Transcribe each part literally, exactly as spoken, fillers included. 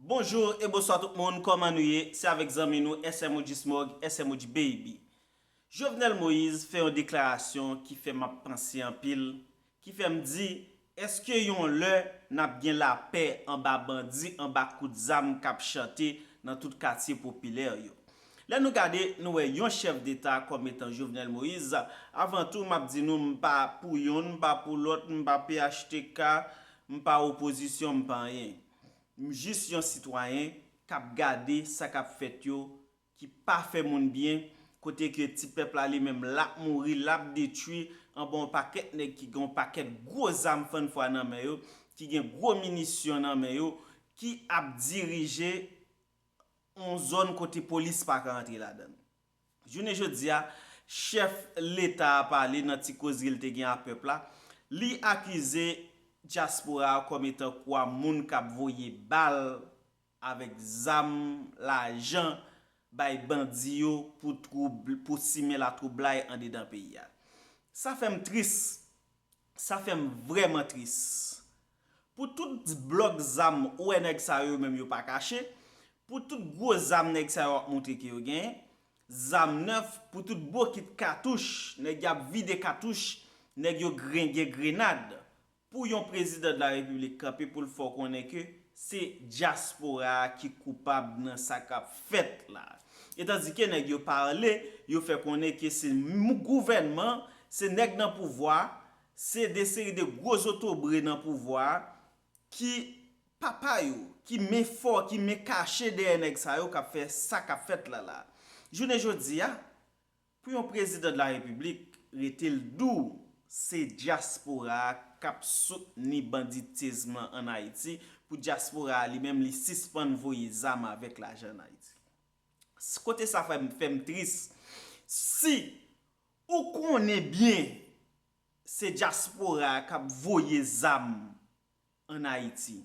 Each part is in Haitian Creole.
Bonjou e bonswa tout moun, kòman nou ye? Se avèk zanmi nou S M O G Smog, S M O G Baby. Jovenel Moïse fè yon deklarasyon ki fè m ap panse anpil, ki fè m di, èske yon lè n ap gen lapè anba bandi, anba kout zam k ap chante nan tout katye popilè yo? Lè nou gade, nou wè yon chèf deta kòm etan Jovenel Moïse, avan tou, m ap di nou, m pa pou yonn, m pa pou lòt, m pa P H T K, m pa opozisyon, m pa anyen. M jis yon sitwayen k ap gade sa k ap fèt yo, ki pa fè moun byen, kote ke ti pèp la li menm l ap mouri, l ap detwi, anba yon pakèt nèg ki gen yon pakèt gwo zam fann fwa nan men yo, ki gen gwo minisyon nan men yo, ki ap dirije yon zòn kote polis pa ka antre ladan l. Jounen jodi a, chèf leta a pale nan ti kozri l te gen ak pèp la. Li akize dyaspora a kòm etan kwa moun k ap voye bal avèk zam, lajan bay bandi yo pou twoub, pou simen latwoublay andedan peyi a. Sa fè m tris. Sa fè m vrèman tris. Pou tout blòk zam ou wè nèg sa yo menm yo pa kache, pou tout gwo zam nèg sa yo ap montre ke yo genyen, zam nèf, pou tout bokit katouch, nèg y ap vide katouch, nèg yo gren-, gen grenad. Pou yon prezidan de la repiblik kanpe pou l fè w konnen ke se dyaspora a ki koupab nan sa k ap fèt la. E tandike nèg yo pale, yo fè konnen ke se mou-, gouvènman, se nèg nan pouvwa, se de seri de gwo zotobre nan pouvwa a ki papa yo, ki men fò, ki men kache dèyè nèg sa yo k ap fè sa k ap fèt la la. Jounen jodi a, pou yon prezidan de la repiblik rete l di w se dyaspora a k ap soutni banditism lan ann Ayiti, pou dyaspora a li menm li sispann voye zam avèk lajan ann Ayiti. S-, kote sa fè m, fè m tris. Si ou konnen byen se dyaspora a k ap voye zam ann Ayiti,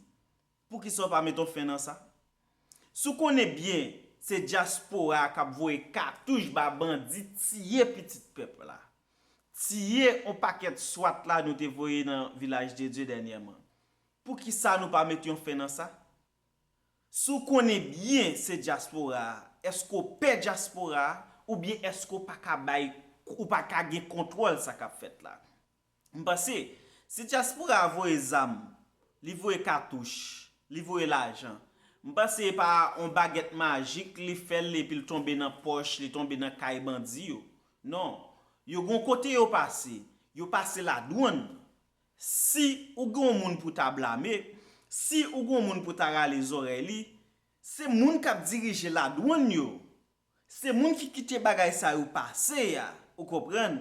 poukisa w pa met yon fen nan sa? Si w konnen byen se dyaspora a k ap voye katouch ba bandi, tiye pitit pèp la, tiye yon pakèt swat la nou te voye nan Vilaj de Dye dènyèman, poukisa nou pa met yon fen nan sa? Si w konnen byen se dyaspora a, èske w pè dyaspora a, oubyen èske w pa ka bay, ou pa ka gen kontwòl sa k ap fèt la? M panse, si dyaspora a voye zam, li voye katouch, li voye lajan, m panse se pa yon bagèt majik li fè l epi l tonbe nan pòch, li tonbe nan kay bandi yo. Non, yo gon kote yo pase, yo pase ladwann. Si ou gen yon moun pou ta blame, si ou gen yon moun pou ta rale zòrèy li, se moun k ap dirije ladwann yo. Se moun ki kite bagay sa yo pase a, ou konprann?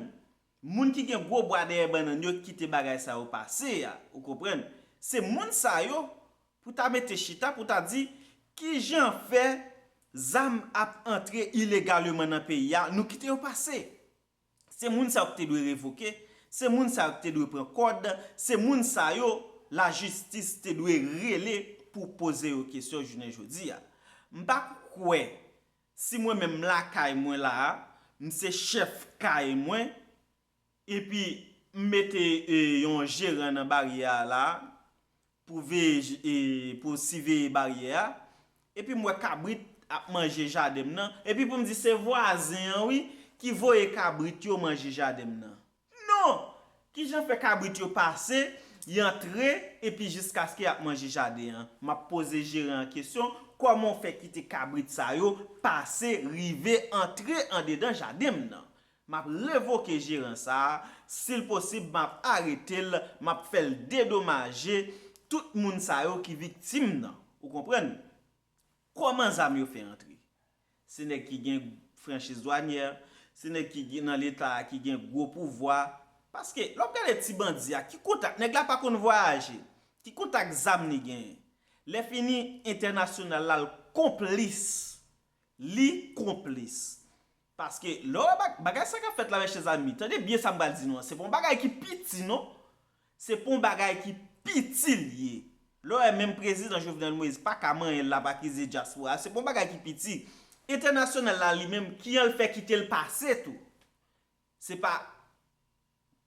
Moun ki gen gwo bwa dèyè bannann yo ki kite bagay sa yo pase a, ou konprann? Se moun sa yo pou ta mete chita, pou ta di, kijan fè zam ap antre ilegaleman nan peyi a, nou kite yo pase. Se moun sa yo ki te dwe revoke, se moun sa yo ki te dwe pran kòd, se moun sa yo lajistis te dwe rele pou poze yo kesyon jounen jodi a. M pa kwè si mwen menm lakay mwen la a, m se chèf kay mwen, epi m mete, e, yon jeran nan baryè a la a, pou veye, e, pou siveye baryè a, epi m wè kabrit ap manje jaden m nan, epi pou m di se vwazen an wi ki voye kabrit yo manje jaden m nan. Non! Kijan fè kabrit yo pase, y antre, epi jiskaske y ap manje jaden an? M ap poze jeran an kesyon, kòman w fè kite kabrit sa yo pase, rive, antre andedan jaden m nan? M ap revoke jeran sa a, si l posib, m ap arete l, m ap fè l dedomaje tout moun sa yo ki viktim nan. Ou konprann? Kòman zam yo fè antre? Se nèg ki gen franchiz dwanyè, se nèg ki gen nan leta a ki gen gwo pouvwa. Paske, lè w ap gade ti bandi a, ki kontak, nèg la pa konn vwayaje, ki kontak zam li genyen? Lè fini, entènasyonal la, l konplis. Li konplis. Paske, lè w wè bag-, bagay sa k ap fèt la, mèche zanmi, tande byen sa m pral di nou an, se pa yon bagay ki piti, non. Se pa yon bagay ki piti l ye. Lè w wè menm prezidan Jovenel Moïse pa ka manyen l, l ap akize dyaspora, se pa yon bagay ki piti. Entènasyonal la li menm, kijan l fè kite l pase tou? Se pa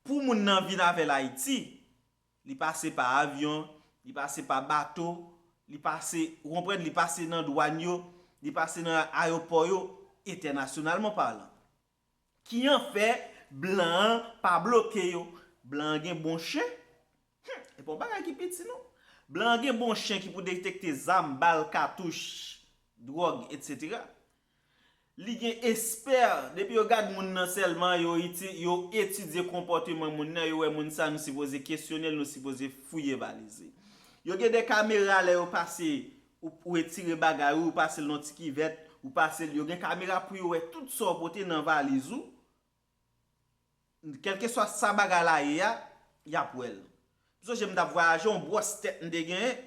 pou moun nan vin avè l Ayiti, li pase pa avyon, li pase pa bato, Li pase, ou konprann, li pase nan dwàn yo, li pase nan ayewopò yo, entènasyonalman palan. Ki an fè blan an pa bloke yo? Blan an gen bon chen? Hmm, e pa yon bagay ki piti non. Blan an gen bon chen ki pou detekte zam, bal, katouch, dwòg, etsetera. Li gen espè, depi yo gad moun nan sèlman, yo, iti, yo etidye konpòteman moun nan, yo wè moun sa, nou sipoze kesyone l, nou sipoze fouye valiz li. Yo gen de kamera lè yo pase, ou, ou retire bagay ou, ou pase l nan ti kivèt, ou pase l, yo gen kamera pou yo wè tout sa w pote nan valiz ou. Kèlkeswa sa bagay la ye a, y ap wè l. M sonje m t ap vwayaje, yon bwòs tèt m te genyen.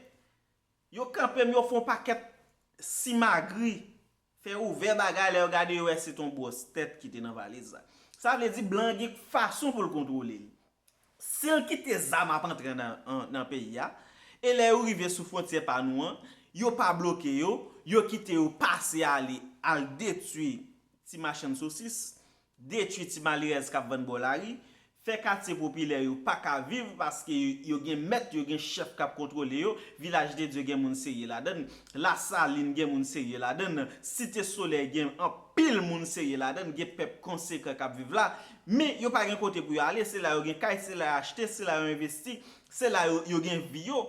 Yo kanpe m, yo fè yon pakèt simagri, fè ouvè bagay, lè yo gade, yo wè se t on bwòs tèt ki te nan valiz la. Sa vle di blan gen fason pou l kontwole l. Si l kite zam ap antre nan, an, nan peyi a, e lè yo rive sou fwontyè pa nou an, yo pa bloke yo, yo kite yo pase ale, al detwi ti machann sosis, detwi ti malerèz k ap vann bò lari, fè katye popilè yo pa ka viv paske yo gen mèt, yo gen chèf k ap kontwole yo, Vilaj de Dye gen moun serye ladan l, Lasalin gen moun serye ladan l, Site Solèy gen anpil moun serye ladan l, gen pèp konsekan k ap viv la, men yo pa gen kote pou yo ale, se la yo gen kay, se la yo achte, se la yo envesti, se la yo, yo gen vi yo.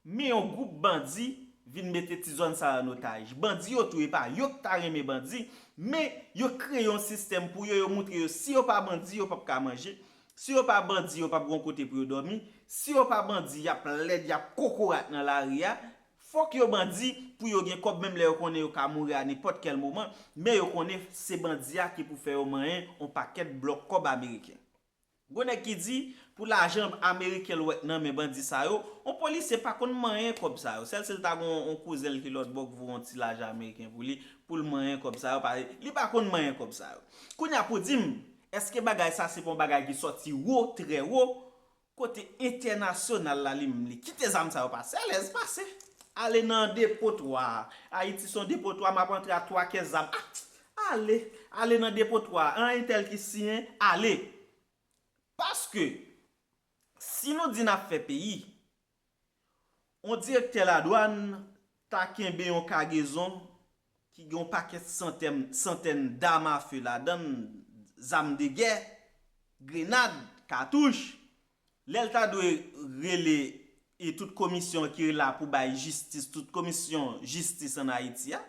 Men yon gwoup bandi vin mete ti zòn sa yo an otaj. Bandi yo tou, e pa yo k ta renmen bandi, men yo kreye yon sistèm pou yo, yo moutre yo, si yo pa bandi, yo p ap ka manje, si yo pa bandi, yo p ap gen yon kote pou yo dòmi, si yo pa bandi, y ap lèd, y ap kokorat nan lari a, fòk yo bandi pou yo gen kòb, menm lè yo konnen yo ka mouri a nenpòt kèl moman, men yo konnen se bandi a ki pou fè yo manyen yon pakèt blòk kòb ameriken. Gon nèg ki di, pou lajan ameriken l wè k nan men bandi sa yo, yon polisye pa konn manyen kòb sa yo. Sèl si l ta gon yon kouzen l ki lòt bò k voye yon ti lajan ameriken pou li, pou l manyen kòb sa yo, pa, li pa konn manyen kòb sa yo. Kounye a pou di m, èske bagay sa se pa yon bagay ki sòti wo, trè wo, kote entènasyonal la li menm li kite zam sa yo pase, alèz pase. Ale nan depotwa. Ayiti se yon depotwa, m ap antre a twa kès zam. Ah, ale, ale nan depotwa. An entèl ki siyen, ale. Paske, si nou di n ap fè peyi, yon direktè ladwàn ta kenbe yon kagezon ki gen yon pakèt santèn, santèn dam a fe ladan l, zam de gè, grenad, katouch, lè l ta dwe rele e tout komisyon ki la pou bay jistis, tout komisyon jistis ann Ayiti a,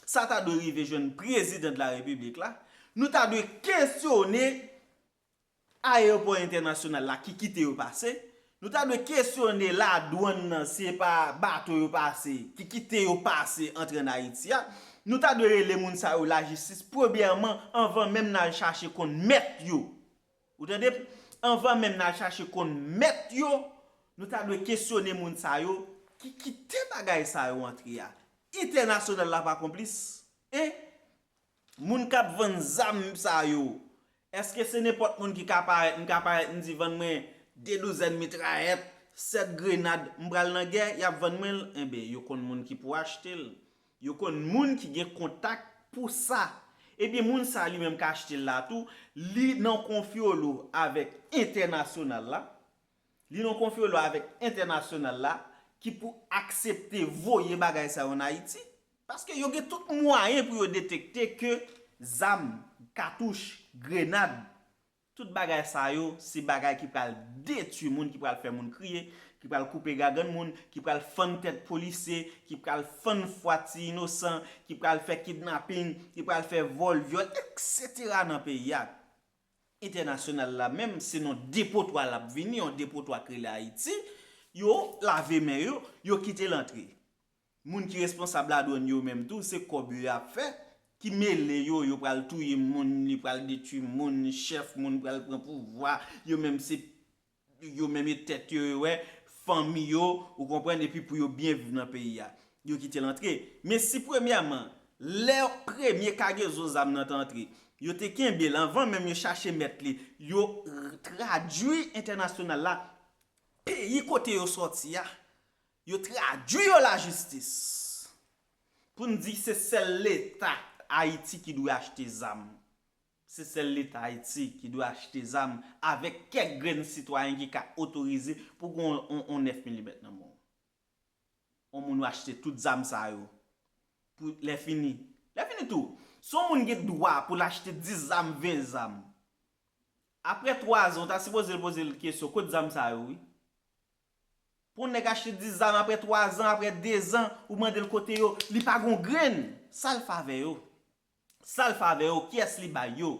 sa ta dwe rive jwenn prezidan de la repiblik la, nou ta dwe kesyone ayewopò entènasyonal la ki kite yo pase. Nou ta dwe kesyone ladwann nan, si e pa bato yo pase, ki kite yo pase antre ann Ayiti a. Nou ta dwe rele moun sa yo lajistis, premyèman, anvan menm n al chache konn mèt yo. Ou tande? Anvan menm n al chache konn mèt yo, nou ta dwe kesyone moun sa yo ki kite bagay sa yo antre a. Entènasyonal la pa konplis? En? Moun k ap vann zam sa yo, èske se nenpòt moun ki ka parèt, m ka parèt, m di, vann mwen de douzèn mitrayèt, sèt grenad, m pral nan gè, y ap vann mwen l? Enben, yo konn moun ki pou achte l. Yo konn moun ki gen kontak pou sa. Ebyen, moun sa li menm k achte l la tou, li nan konfyolo avèk entènasyonal la. Li nan konfyolo avèk entènasyonal la ki pou aksepte voye bagay sa yo ann Ayiti. Paske yo gen tout mwayen pou yo detekte ke zam, katouch, grenad, tout bagay sa yo, se bagay ki pral detwi moun, ki pral fè moun kriye, ki pral koupe gagann moun, ki pral fann tèt polisye, ki pral fann fwa ti inosan, ki pral fè kidnaping, ki pral fè vòl, vyòl, etsetera nan peyi a. Entènasyonal la menm, se nan depotwa l ap vini, yon depotwa k rele Ayiti, yo lave men yo, yo kite l antre. Moun ki responsab ladwann yo menm tou, se kòb yo y ap fè, ki mele yo, yo pral touye moun, li pral detwi moun, chèf moun pral pran pouvwa, yo menm se, yo menm e tèt yo, yo wè, fanmi yo, ou konprann, epi pou yo byen viv nan peyi a. Yo kite l antre. Men si premyèman, lè premye kagezon zam nan t antre, yo te kenbe l anvan menm yo chache mèt li, yo tradui entènasyonal la, peyi kote yo sòti a, yo tradui yo lajistis. Pou n di se sèl Leta Ayiti ki dwe achte zam. Se sèl Leta Ayiti ki dwe achte zam avèk kèk grenn sitwayen ki ka otorize pou gen yon, yon, yon nèf milimèt nan men w. On moun achte tout zam sa yo. Pou lè fini. Lè fini tou. Si on moun gen dwa pou l achte dis zam, ven zam. Apre twa zan, ou ta sipoze l poze l kesyon, kot zam sa yo, wi? Pou on nèg achte dis zam apre twa zan, apre de zan, ou mande l kote yo, li pa gon grenn. Sa l fè avè yo? Sa l fè avè yo? Kiyès li bay yo?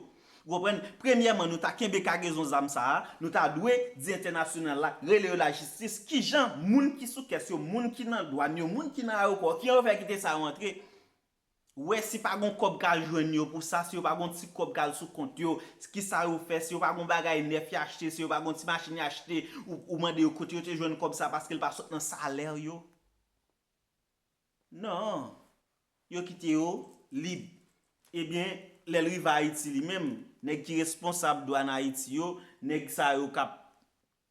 Ou konprann? Premyèman, nou ta kenbe kagezon zam sa a, nou ta dwe di entènasyonal la, rele yo lajistis, kijan moun ki sou kès yo, moun ki nan dwàn yo, moun ki nan ayewopò, kijan yo fè kite sa yo antre? Wè si pa gon kòb k al jwenn yo pou sa, si yo pa gon ti kòb k al sou kont yo, kisa yo fè, si yo pa gon bagay nèf y achte, si yo pa gon ti machin y achte, ou, ou mande yo kote yo te jwenn kòb sa paske l pa sot nan salè yo. Non. Yo kite yo lib. Ebyen, lè l rive Ayiti li menm, nèg ki responsab dwàn Ayiti yo, nèg sa yo k ap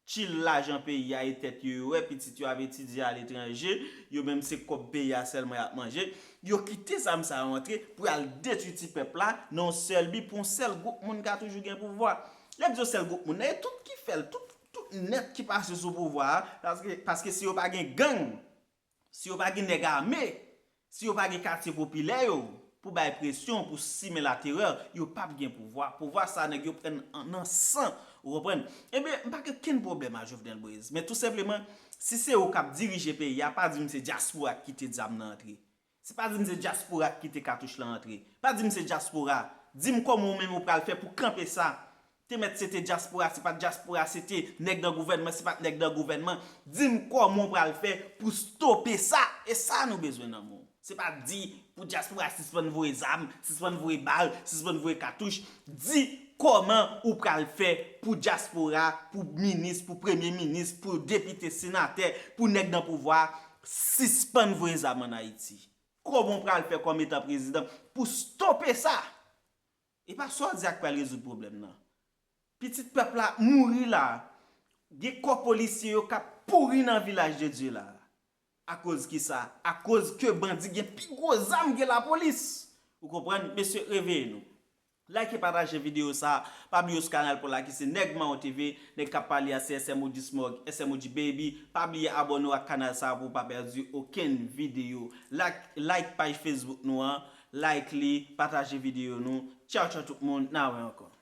tchil lajan peyi a e tèt yo, yo wè pitit yo ap etidye aletranje, yo menm se kòb peyi a sèlman y ap manje, yo kite zam sa yo antre pou y al detwi ti pèp la nan yon sèl bi pou yon sèl gwoup moun ka toujou gen pouvwa. Lè m di yon sèl gwoup moun, nan e tout ki fè l, tout, tout nèt ki pase sou pouvwa a, paske, paske si yo pa gen gang, si yo pa gen nèg ame, si yo pa gen katye popilè yo, pou bay presyon, pou simen laterè, yo p ap gen pouvwa. Pouvwa sa, nèg yo pran nan san, ou konprann? Ebyen, m pa gen okenn pwoblèm a Jovenel Moïse. Men tou senpleman, si se ou k ap dirije peyi a, pa di m se dyaspora k kite zam nan antre. Se pa di m se dyaspora k kite katouch lan antre. Pa di m se dyaspora. Di m kòman ou menm ou pral fè pou kanpe sa. Te mèt se te dyaspora, se pa t dyaspora, se te nèg nan gouvènman, se pa t nèg nan gouvènman. Di m kòman w pral fè pou stope sa. E sa nou bezwen nan men w. Se pa di pou dyaspora sispann voye zam, sispann voye bal, sispann voye katouch. Di kòman ou pral fè pou dyaspora, pou minis, pou premye minis, pou depite, senatè, pou nèg nan pouvwa, sispann voye zam ann Ayiti. Kòman w pral fè kòm etan prezidan pou stope sa? E pa sa w di a k pral rezoud pwoblèm nan. Pitit pèp la ap mouri la. Gen kò polisye yo k ap pouri nan Vilaj de Dye la. Akoz kisa? Akoz ke bandi gen pi gwo zam ke lapolis. Ou konprann? Mesye, reveye nou. Like e pataje videyo sa. Pa bliye sou kanal pou la ki se Nèg Mawon T V. Nèg k ap pale a se S M O G Smog, S M O G Baby. Pa bliye abòne w ak kanal sa pou w pa pèdi okenn videyo. Like, like paj Facebook nou an. Like li, pataje videyo nou. Tchaw, tchaw tout moun, n a wè ankò.